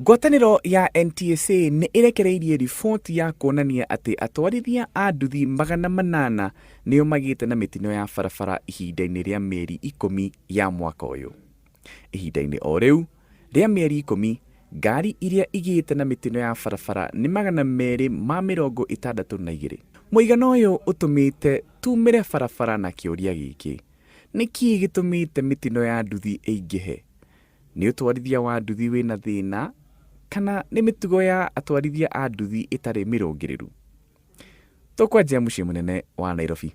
Ngwatanĩro ya NTSA nĩ ĩrekereirie riboti ya kuonania atĩ atwarithia a nduthi 800 nĩo magĩte na mĩtino ya barabara ihinda-inĩ rĩa mĩeri 10 ya mwaka ũyũ. Ihinda-inĩ o rĩu rĩa mĩeri 10, ngari iria igĩte na mĩtino ya barabara nĩ 262. Mũigana ũyũ ũtũmĩte tumĩre barabara na kĩũria gĩkĩ, nĩ kĩĩ gĩtũmĩte mĩtino ya nduthi ĩingĩhe? Nĩ ũtwarithia wa nduthi wĩna thĩna kana nĩ mĩtugo ya atwarithia a nduthi ĩtarĩ mĩrũngĩrĩru? Tũkwanjia mũciĩ mũnene wa Nairobi.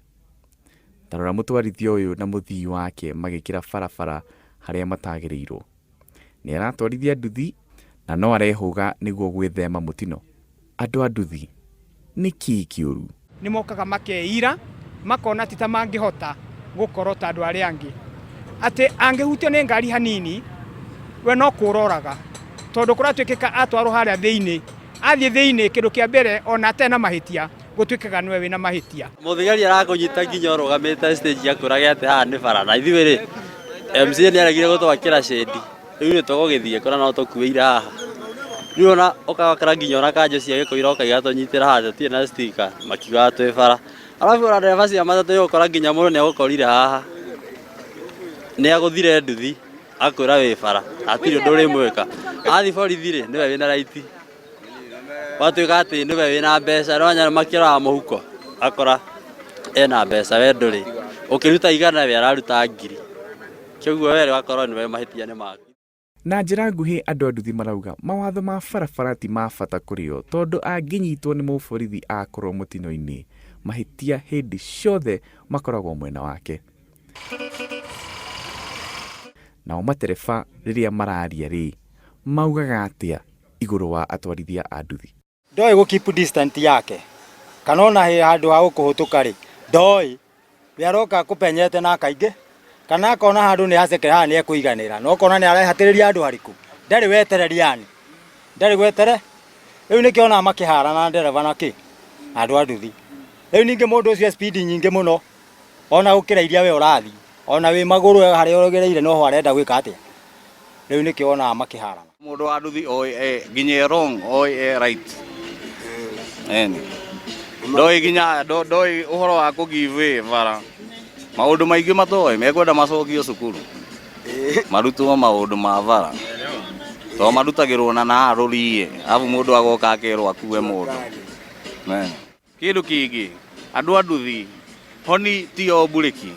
Ta rora mũtwarithia ũyũ na mũthii wake magĩkĩra barabara harĩa matagĩrĩirwo. Nĩ aratwarithia nduthi na no arehũga nĩguo gwĩthema mũtino. Andũ a nduthi, nĩ kĩĩ kĩũru? Nĩ mokaga makeira makona ti ta mangĩhota gũkorwo ta andũ arĩa angĩ, atĩ angĩhutio nĩ ngari hanini we no kũroraga, tondũ kũratuĩkĩka atwarwo harĩa thĩinĩ, athiĩ thĩinĩ kĩndũ kĩa mbere ona atarĩ na mahĩtia gũtuĩkaga nĩwe wĩna mahĩtia. Mũthigari arakũnyita nginya ũrũgamĩte stage akwĩrage atĩ haha nĩ bara na ithuĩ rĩ MCA nĩ aregire gũtwakĩra shade rĩu nĩ tũgũgĩthiĩ kũna no tũkuĩire haha rĩu ona ũgakora nginya ona kanjũ cia gĩkũyũ iroka igatũnyitĩra haha tũtirĩ na sticker makiugaga twĩ bara arabu ona ndereba cia matatũ nĩ ũgũkora nginya mũndũ nĩ agũkorire haha nĩ agũthire nduthi akwĩra wĩ bara hatirĩ ũndũ ũrĩmwĩka athiĩ borithi rĩ nĩwe wĩna raiti gwatuĩka atĩ nĩwe wĩna mbeca nĩwanyona makĩroraga mũhuko akora ena mbeca we ndũrĩ ũkĩruta 100 we araruta 1000 kĩoguo we ũgakorwo nĩwe mahĩtia nĩ maku. Na njĩra nguhĩ andũ a nduthi marauga mawatho ma barabara ti ma bata kũrĩ o tondũ angĩnyitwo nĩ mũborithi akorwo mũtino-inĩ, mahĩtia hĩndĩ ciothe makoragwo mwena wake. Nao matereba rĩrĩa mararia rĩ, maugaga atĩa igũrũ wa atwarithia a nduthi? Ndoĩ gũ keep distance yake kana ona he handũ ha gũkũhĩtũka rĩ ndoĩ we aroka akũpenyete na akaingĩ kana akona handũ nĩ haceke haha nĩ ekũiganĩra na ũkona nĩ arehatĩrĩria handũ harĩkũ ndarĩ wetereri yani ndarĩ wetere rĩu nĩkĩo onaga makĩhara na ndereba na kĩ na andũ a nduthi rĩu ningĩ mũndũ ũcio e speed nyingĩ mũno ona gũkĩra iria we ũrathiĩ ona wĩ magũrũ harĩa ũgereire noho arenda gwĩka atĩa rĩu nĩkĩo wonaga makĩharana. Mũndũ wa nduthi oĩ e nginya e wrong oĩ e right eni ndoĩ nginya ndoĩ ũhoro wa kũ give way bara maũndũ maingĩ matoĩ mekwenda macokio cukuru marutwo maũndũ ma bara to marutagĩrwo na na rũriĩ arabu mũndũ agoka akerwo akue mũndũ. Kĩndũ kĩngĩ, andũ a nduthi, honi ti o mburĩki.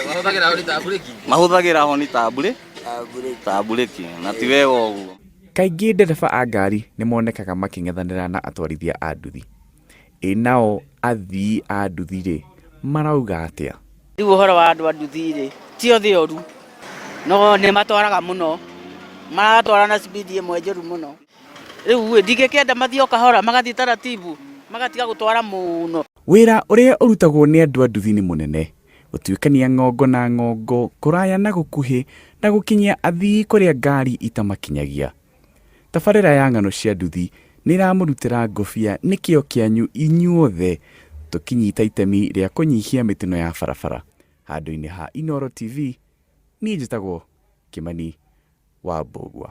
Mahũthagĩra honi ta mburĩki? Mahũthagĩra honi ta ta mburĩki, na ti wega ũguo. Kaingĩ ndereba a ngari nĩ monekaga makĩng'ethanĩra na atwarithia a nduthi. Ĩ nao athii a nduthi-rĩ, marauga atĩa? Rĩu ũhoro wa andũ a nduthi-rĩ, ti othe oru, no nĩ matwaraga mũno, maratwara na speed ĩmwe njũru mũno. Rĩu ĩ, ndingĩkĩenda mathiĩ o kahora, magathiĩ taratibu, magatiga gũtwara mũno. Wĩra ũrĩa ũrutagwo nĩ andũ a nduthi nĩ mũnene, gũtuĩkania ng'ongo na ng'ongo, kũraya na gũkuhĩ, na gũkinyia athii kũrĩa ngari itamakinyagia. Tabarĩra ya ng'ano cia nduthi nĩ ĩramũrutĩra ngũbia nĩ kĩo kĩanyu inyuothe tũkĩnyita itemi rĩa kũnyihia mĩtino ya barabara. Handũ-inĩ ha Inooro TV, niĩ njĩtagwo Kĩmani wa Mbũgua.